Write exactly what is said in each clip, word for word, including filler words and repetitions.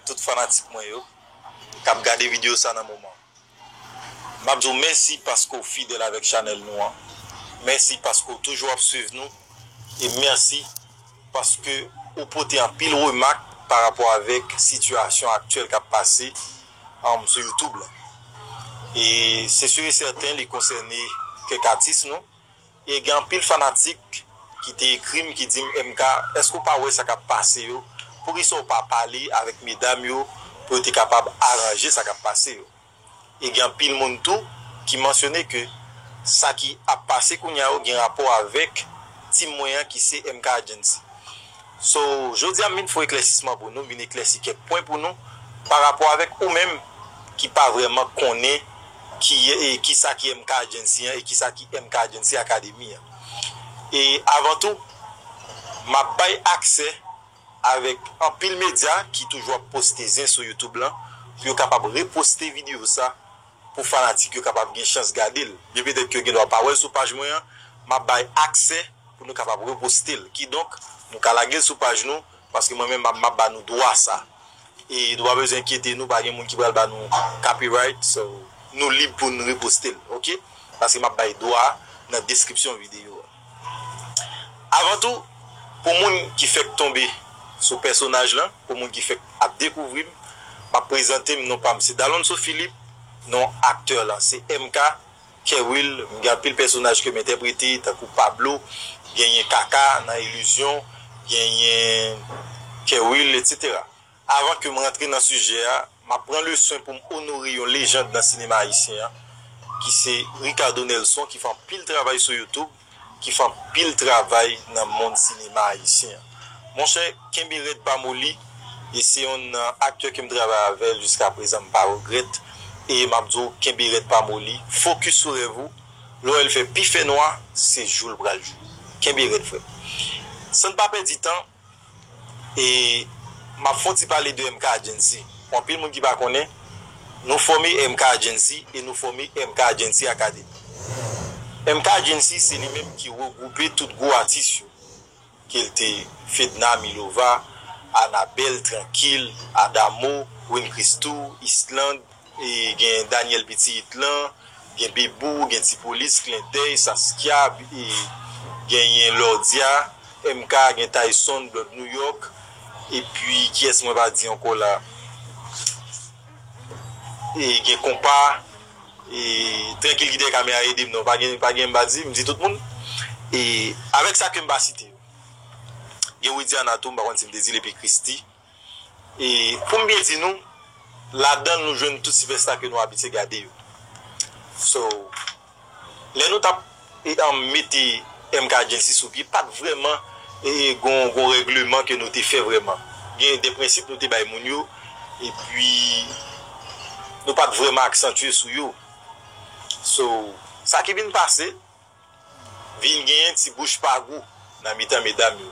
tout fanatik mwen yo k ap gade videyo sa nan moman. M ap di w mèsi paske w fidèl avèk chanèl nou an. Mèsi paske w toujou ap swiv nou. E mèsi paske ou pote anpil remak pa rapò avèk sitiyasyon aktyèl k ap pase, um, sou YouTube la. E se si e sèten li konsène kèk atis nou. E gen anpil fanatik ki te ekri m, ki di m, M K, èske w pa wè sa k ap pase yo? Poukisa w pa pale avèk medam yo pou yo te kapab aranje sa k ap pase yo? E gen anpil moun tou ki mansyone ke sa ki ap pase kounye a yo gen rapò avèk tim mwen an ki se M K Agency. So, jodi a m vin fè eklèsisman pou nou, m vin eklèsi kèk pwen pou nou pa rapò avèk ou menm ki pa vrèman konnen ki, e, ki sa ki M K Agency an e ki sa ki M K Agency Academy an. E avan tou, m ap bay aksè avèk anpil medya ki toujou ap poste zen sou YouTube lan pou yo kapab reposte videyo sa pou fanatik yo kapab gen chans gade l. Byen petèt ke yo gen dwa pa wè l sou paj mwen an, m ap bay aksè pou nou kapab reposte l. Kidonk, nou ka lage l sou paj nou, paske mwen menm m ap, m ap ba nou dwa sa. E nou pa bezwen enkyete nou, pa gen moun ki pral ba nou copyright, so nou lib pou n reposte l, oke? Paske m ap bay dwa a nan deskripsyon videyo a. Avan tou, pou moun ki fèk tonbe sou pèsonaj lan, pou moun ki fèk ap dekouvri m, m ap prezante m, non pa m se Dalonso Philippe, non aktè lan se M K, Kerwill, m gen anpil pèsonaj ke m entèprete, tankou Pablo, genyen Kaka nan Ilizyon, genyen Kerwill, etsetera. Avan ke m rantre nan sijè a, m ap pran le swen pou m onore yon lejand nan sinema ayisyen an, ki se Ricardo Nelson, ki fè anpil travay sou YouTube, ki fè anpil travay nan mond sinema ayisyen an. Monchè, kenbe rèd pa moli, e se yon, euh, aktè ke m travay avè l jiska prezan, m pa regrèt, e m ap di w, kenbe rèd pa moli, fokis sou rèv ou, lè w wè l fè pi fè nwa, se jou l pral jou. Kenbe rèd, frè. San n pa pèdi tan, e m ap fè yon ti pale de M K Agency. Pou anpil moun ki pa konnen, nou fòme M K Agency e nou fòme M K Agency Academy. M K Agency se li menm ki regwoupe tout gwo atis yo, ke l te Fedna Milova, Anabelle Tranquille, Adamo, Win Christoo, Island, e gen Daniel Pitit lan, gen Bebou, gen Ti Polis, Klendèy, Saskia, e genyen Lordia, M K, gen Tyson, Blood New York, epi kiyès mwen pa di ankò la? E gen Konpa, e Trankil ki dèyè kamera ede m non, pa gen, pa gen m pa di, m di tout moun. E avèk sa ke m pa site yo. Gen Widiana tou, m pa konn si m te di l, epi Christy. E pou m byen di nou, ladan l nou jwenn tout sipèsta ke nou abitye gade yo. So, lè nou t ap, e, an, mete M K Agency sou pye, pa t vrèman, e, gon, gon règleman ke nou te fè vrèman. Gen de prensip nou te bay moun yo, epi nou pa t vrèman aksantye sou yo. So, sa ki vin pase, vin genyen ti bouch pa gou nan mitan medam yo.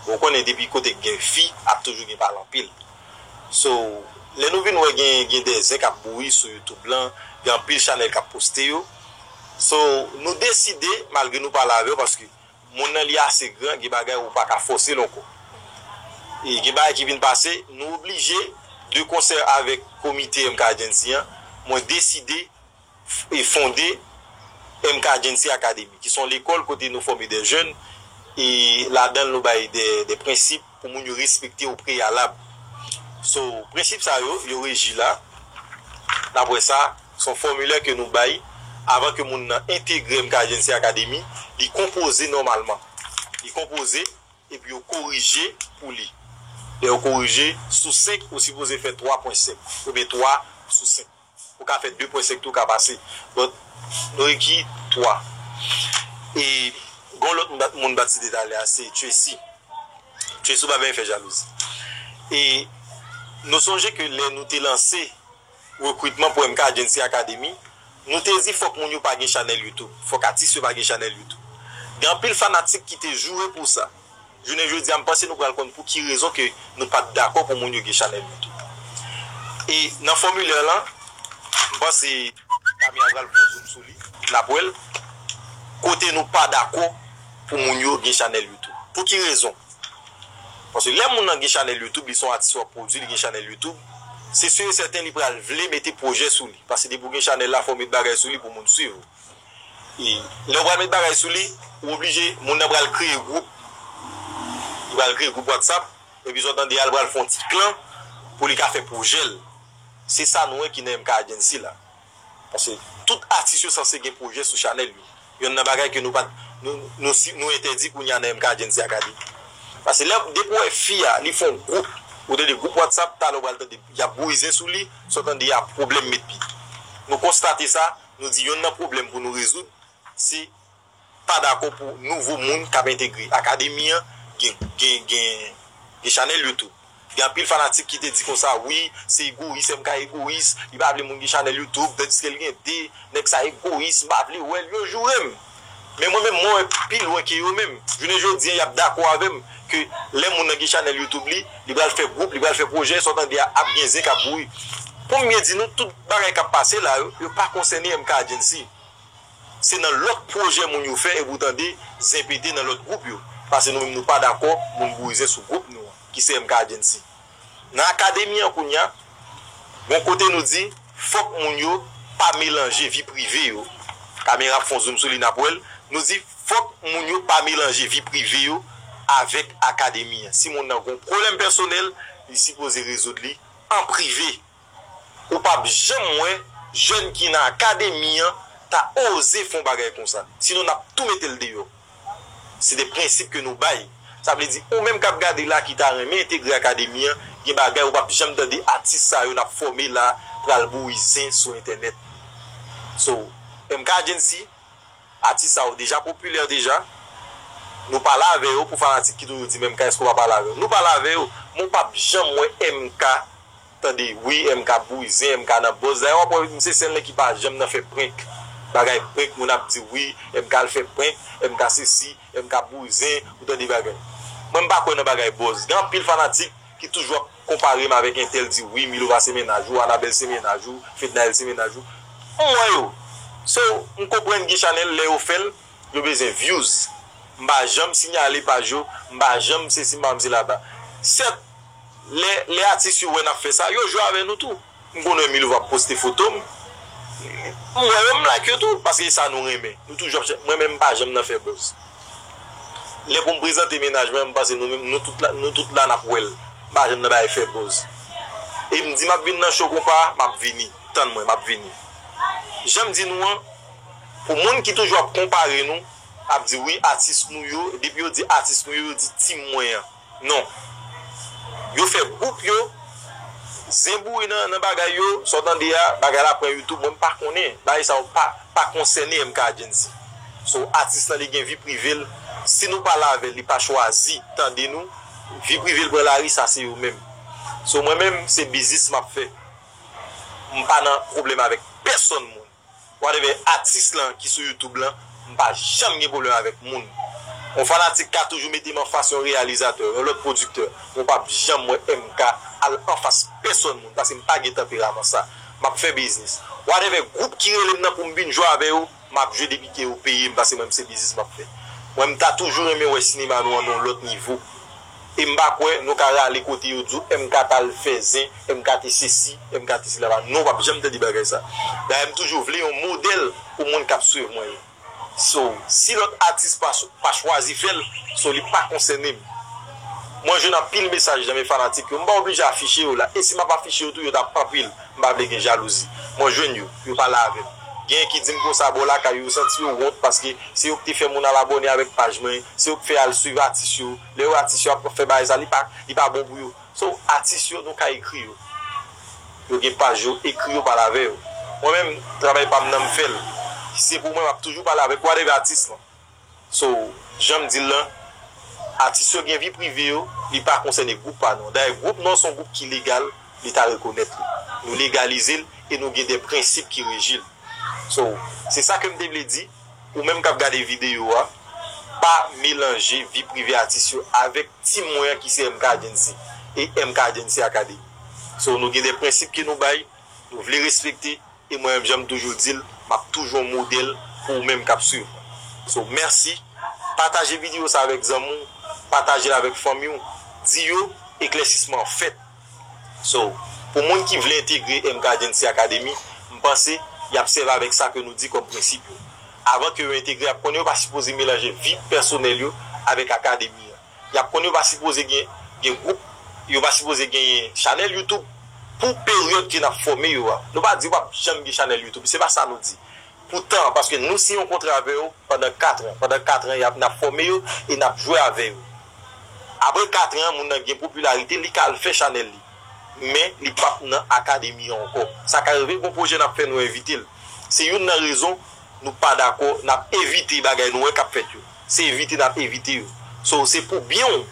Ou konnen depi kote k gen fi, ap toujou gen pale anpil. So, lè nou vin wè gen, gen de zen k ap bouri sou YouTube lan, gen anpil chanèl k ap poste yo. So, nou deside, malgre nou pale avè yo, paske moun nan li ase gran, gen bagay ou pa ka fòse l ankò. E gen bagay ki vin pase, nou oblije, de konsè avèk komite M K Agency an, mwen deside e fonde M K Agency Academy, ki se yon lekòl kote nou fòme de jèn, e ladan l nou bay de, de prensip pou moun yo respekte o preyalab. So, prensip sa yo, yo reji la. Daprè sa, se yon fòmilè ke nou bay avan ke moun nan entegre M K Agency Academy, li konpoze nòmalman. Li konpoze, epi yo korije pou li. Lè yo korije, sou senk, ou sipoze fè twa pwen senk, oubyen twa sou senk. Ou ka fè de pwen senk tou ka pase. But, nou reki twa. E gon lòt moun bat, moun bat site talè a, se Tracy. Tracy ou pa benyen fè jalouzi. E nou sonje ke lè nou te lanse rekritman pou M K Agency Academy, nou te di fòk moun yo pa gen chanèl YouTube. Fòk atis yo pa gen chanèl YouTube. Gen anpil fanatik ki te joure pou sa. Jounen jodi a, m panse nou pral konn pou ki rezon ke nou pa t dakò pou moun yo gen chanèl YouTube. E nan fòmilè lan, m panse Camille pral fè yon zoom sou li, n ap wè l, kote nou pa dakò pou moun yo gen chanèl YouTube. Pou ki rezon? Paske lè moun nan gen chanèl YouTube, li se yon atis w ap pwodui, li gen chanèl YouTube, se si e sèten li pral vle mete pwojè sou li. Paske depi w gen chanèl la, fò w met bagay sou li pou moun swiv ou. E lè w pral met bagay sou li, ou oblije, moun nan pral kreye gwoup. Li pral kreye gwoup WhatsApp, epi sa w tande a, li pral fè yon ti klan pou li ka fè pwojè l. Se sa nou wè ki nan M K Agency la. Paske tout atis yo sanse gen pwojè sou chanèl yo. Yonn nan bagay ke nou pa t, nou, nou, si, nou entèdi kounye a nan M K Agency Academy. Paske lè, depi w wè fi a, li fè yon gwoup, ou tande gwoup WhatsApp, talè w pral tande, y ap bouyi zen sou li, sa w tande a pwoblèm met pye. Nou konstate sa, nou di yonn nan pwoblèm pou nou rezoud, se pa dakò pou nouvo moun k ap entegre akademi an gen, gen, gen, gen chanèl YouTube. Gen anpil fanatik ki te di konsa, wi, se egoyis, M K egoyis, li pa vle moun gen chanèl YouTube, tandiske l gen de, nèg sa egoyis, m pa vle wè l, yo joure m. Men mwen menm, mwen wè pi lwen ke yo menm. Jounen jodi a, y ap dakò avè m ke lè moun nan gen chanèl YouTube li, li pral fè gwoup, li pral fè pwojè, sa w tande a ap gen zen k ap bouyi. Pou m byen di nou, tout bagay k ap pase la yo, yo pa konsène M K Agency. Se nan lòt pwojè moun yo fè epi w tande zen pete nan lòt gwoup yo. Paske nou menm nou pa dakò moun bouyi zen sou gwoup nou an, ki se M K Agency. Nan akademi an kounye a, gon kote nou di, fòk moun yo pa melanje vi prive yo. Kamera ap fè yon zoom sou li, n ap wè l. Nou di, fòk moun yo pa melanje vi prive yo avèk akademi an. Si moun nan gon pwoblèm pèsonèl, li sipoze rezoud li an prive. Ou p ap janm wè jèn ki nan akademi an ta oze fè yon bagay konsa. Sinon, n ap tou mete l deyò. Se de prensip ke nou bay. Sa vle di, ou menm k ap gade la ki ta renmen entegre akademi an, gen bagay ou p ap janm tande atis sa yo n ap fòme la pral bouyi zen sou entènèt. So, M K Agency, atis sa yo deja popilè deja. Nou pale avè yo pou fanatik ki toujou di, men M K, èske w pa pale avè yo? Nou pale avè yo, men w p ap janm wè M K tande, wi, M K bouzen, M K nan buzz. Dayè, w ap wè, misye sèl nèg ki pa janm nan fè prank. Bagay prank, moun ap di, wi, M K al fè prank, M K sesi, M K bouzen, ou tande bagay. Mwen, m pa kwè nan bagay buzz. Gen anpil fanatik ki toujou ap konpare m avèk entèl, di, wi, Milova se mennaj ou, Anabèl se mennaj ou, Fednaelle se mennaj ou. M wè yo. So, m konprann gen chanèl, lè yo fè l, yo bezwen views. M pa janm siyale paj yo, m pa janm sesi, m pa janm sela ba. Sèt, lè, lè atis yo wè n ap fè sa, yo jwe avè nou tou. M konn wè Milova ap poste foto m. M wè yo, m like yo tou, paske e sa nou renmen. Nou toujou ap chè-, mwen menm, m pa janm nan fè buzz. Lè pou m prezante mennaj mwen, m panse nou menm, nou tout la, nou tout la n ap wè l. M pa janm nan bay fè buzz. E m di m ap vin nan show konpa, m ap vini. Tann mwen, m ap vini. Jan m di nou an, pou moun ki toujou ap konpare nou, ap di wi, atis nou yo, depi yo di atis nou yo, yo di tim mwen an. Non. Yo fè gwoup yo, zen boure nan, nan bagay yo, sa w tande a, bagay la pran YouTube, mwen m pa konnen. Bagay sa yo pa, pa konsène M K Agency. So, atis lan li gen vi prive l. Si nou pale avè l, li pa chwazi tande nou, vi prive l pran lari, sa se yo menm. So, mwen menm, se biznis m ap fè. M pa nan pwoblèm avèk pèsonn moun. Whatever atis lan ki sou YouTube lan, m pa janm gen pwoblèm avèk moun. Yon fanatik ka toujou mete m anfas yon reyalizatè, yon lòt pwodiktè, mwen p ap janm wè M K al anfas pèsonn moun, paske m pa gen tanperaman sa. M ap fè biznis. Whatever gwoup ki rele m nan pou m vin jwe avè yo, m ap jwe depi ke yo peye m, paske mwen, se biznis m ap fè. Mwen, m ta toujou renmen wè sinema nou an nan yon lòt nivo. E m pa kwè nou ka rale kote yo di w M K t al fè zen, M K te sesi, M K te sela. Non, w p ap janm tande bagay sa. Dayè, m toujou vle yon modèl pou moun k ap swiv mwen yo. So, si lòt atis pa, pa chwazi fè l, so, li pa konsène m. Mwen jwenn anpil mesaj nan men fanatik yo. M pa oblije afiche yo la. E si m ap afiche yo tou, yo t ap anpil. M pa vle gen jalouzi. Mwen jwenn yo, yo pale avè m. Genyen ki di m konsa bò lakay yo, yo santi yo wont paske se yo ki te fè moun al abòne avèk paj mwen, se yo ki fè al swiv atis yo. Lè yo atis yo ap fè bagay sa, li pa, li pa bon pou yo. So, atis yo, nou ka ekri yo. Yo gen paj yo, ekri yo, pale avè yo. Mwen menm, travay pa m nan m fè l. Si se pou mwen, m ap toujou pale avèk whatever atis lan. So, jan m di l lan, atis yo gen vi prive yo, li pa konsène gwoup pa nou an. Dayè, gwoup nou an se yon gwoup ki legal, Leta rekonèt li. Nou legalize l e nou gen de prensip ki reji l. So, se sa ke m te vle di. Ou menm k ap gade videyo a, pa melanje vi prive atis yo avèk tim mwen an ki se M K Agency e M K Agency Academy. So, nou gen de prensip ke nou bay, nou vle respekte, e mwen menm, jan m toujou di l, m ap toujou yon modèl pou ou menm k ap swiv mwen. So, mèsi. Pataje videyo sa avèk zanmi w, pataje l avèk fanmi w. di yo, eklèsisman an fèt. So, pou moun ki vle entegre M K Agency Academy, m panse y ap sèvi avèk sa ke nou di kòm prensip yo. Avan ke yo entegre, y ap konnen yo pa sipoze melanje vi pèsonèl yo avèk akademi an. Y ap konnen yo pa sipoze gen, gen gwoup, yo pa sipoze genyen chanèl YouTube pou peryòd ke n ap fòme yo a. Nou pa di yo p ap janm gen chanèl YouTube, se pa sa nou di. Pou tan, paske nou siyen yon kontra avè yo pandan kat an. Pandan kat an, y ap, n ap fòme yo e n ap jwe avè yo. Apre kat an, moun nan gen popilarite, li ka al fè chanèl li. Men, li p ap nan akademi an ankò. Sa ka rive, gon pwojè n ap fè, nou envite l. Se youn nan rezon nou pa dakò, n ap evite bagay nou wè k ap fèt yo. Se evite n ap evite yo. So, se pou byen w.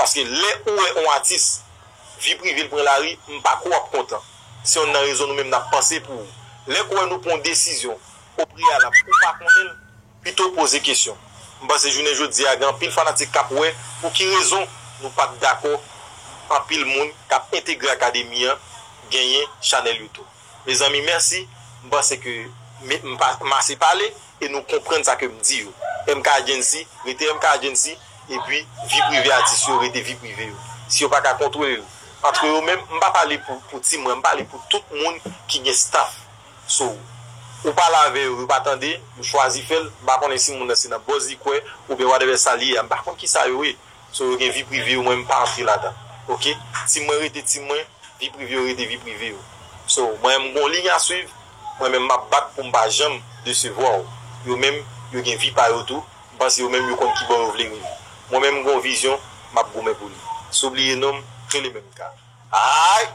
Paske lè ou wè yon atis, vi prive l pran lari, m pa kwè w ap kontan. Se youn nan rezon nou menm n ap panse pou ou. Lè k ou wè nou pran yon desizyon o preyalab, ou pa konnen l, pito poze kesyon. M panse jounen jodi a, gen anpil fanatik k ap wè pou ki rezon nou pa t dakò anpil moun k ap entegre akademi an genyen chanèl YouTube. Mezanmi, mèsi. M panse ke m, m pa, m ase pale e nou konprann sa ke m di yo. M K Agency, rete M K Agency, epi vi prive atis yo, rete vi prive yo. Si yo pa ka kontwole l antre yo menm, m pa pale pou, pou Ti Mwen, m pale pou tout moun ki gen staff. So, ou pale avè yo, yo pa tande, yo chwazi fè l, m pa konnen si moun nan se nan buzz li kwè, oubyen whatever sa li ye a, m pa konn kisa yo ye. So, yo gen vi prive yo, mwen m pa antre ladan. Oke? Ti Mwen rete Ti Mwen, vi prive yo rete vi prive yo. So, mwen menm m gon liy a swiv, mwen menm m ap bat pou m pa janm desevwa w. Yo menm, yo gen vi pa yo tou, m panse yo menm yo konn kibò yo vle rive. Mwen menm m gon vizyon, m ap goumen pou li. Si w bliye non m, rele menm ka. Ay!